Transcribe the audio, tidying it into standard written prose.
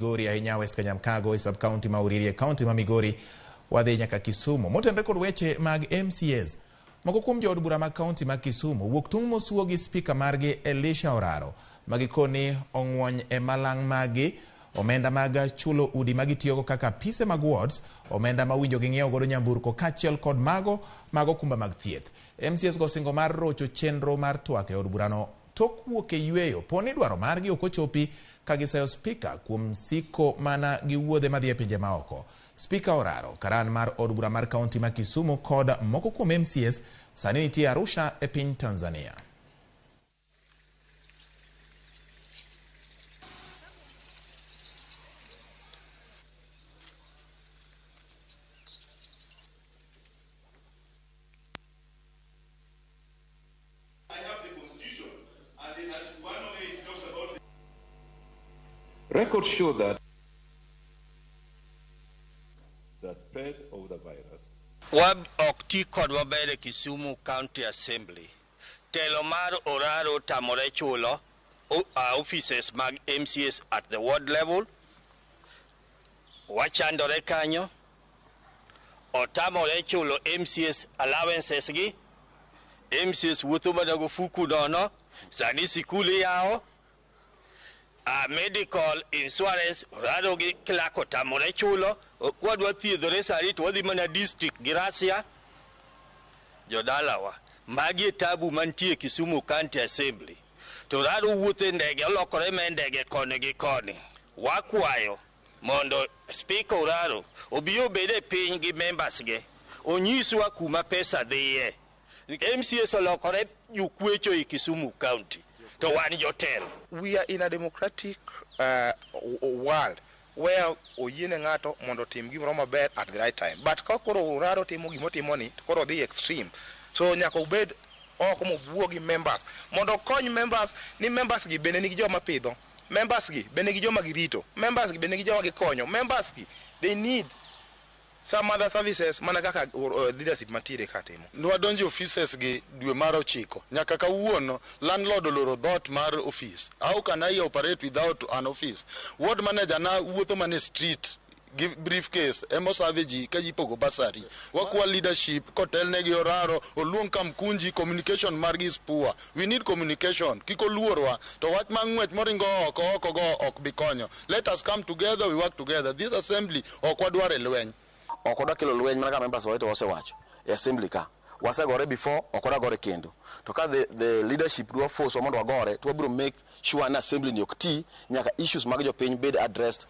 Migori ahinya West Kanyamkago e sub county ma Uriri e county ma Migori wadhi nyaka Kisumu. Motenre kod weche mag MCAs. Moko kuom jood bura mag county ma Kisumu wuok tung' mosuo gi spika margi Elisha Oraro ma gikoni ong'wony e malang' maggi omenda mag chulo udi ma gitiyogo kaka apise mag wards, omenda ma winjo ging'iewo godo nyamburko kaachiel kod mago mag okumba mag thieth. MCAs go singo mar rocho chenro mar twak e od burano tok wuok e yweyo po ni dwaro margi ok ochopi ka giseyo spika kuom siko mana gi wuodhe madhi e pinje maoko. Spika Oraro, karan mar od bura mar kaunti ma Kisumu kod moko kuom MCAs sani nitie Arusha e piny Tanzania. I have the constitution, and in Article 108 talks about the Records show that the spread of the virus Wa ok ti kodwa maber e Kisumu County Assembly. Telo mar Oraro tamore chulo offices mag MCAs at the ward level. Wachandore kanyo. Otamore chulo MCAs allowances gi. MCAs wuotho mana gofuku nono. Sani sikul iyawo. Medical insurance Oraro gi clerk otamore chulo. Kwadwa thiedhore sani to wadhi mana district gi Russia. Jodalawa, magi e tabu mantie Kisumu County Assembly. To Oraro wuotho e ndege, olokore me ndege koni gi koni. Wakwayo mondo Speaker Oraro obi obed e piny gi members ge. Onyiswa kuma pesa dhiye. MCAs olokore jokwecho e Kisumu County. To wan jotelo. We are in a democratic world where oyiene ng'ato mondo otim gimoro maber at the right time. But ka koro Oraro timo gimotimo ni, to koro odhi extreme. So nyaka obed oko mowuo gi members mondo okony members ni members gi bende nigi joma pidho. Members gi bende nigi joma girito. Members gi bende nigi joma gikonyo. Members gi they need some other services mana kaka leadership mantiere ka timo. Nwadonjo e offices gi dwe mar 9 nyaka kawuono landlord oloro dhoot mar office. How can I operate without an office? Ward manager na wuotho mana e street gi briefcase ema osave ji ka ji pogo bursary. Wakwa leadership kotelne gi Oraro oluong Kamkunji, communication margi is poor. We need communication. Kik oluorwa to wach mar ng'wech moringo oko oko go ok bi konyo. Let us come together, we work together. This assembly ok wadwar e lweny. Ok wadwa kelo lweny mana ka members waweto wasewacho e assembly ka. Wasegore before, ok wadwa gore kendo. To ka the leadership dwa force wa mondo wagore, to wabiro make sure ni assembly ni ok ti nyaka issues mag jopiny bed addressed.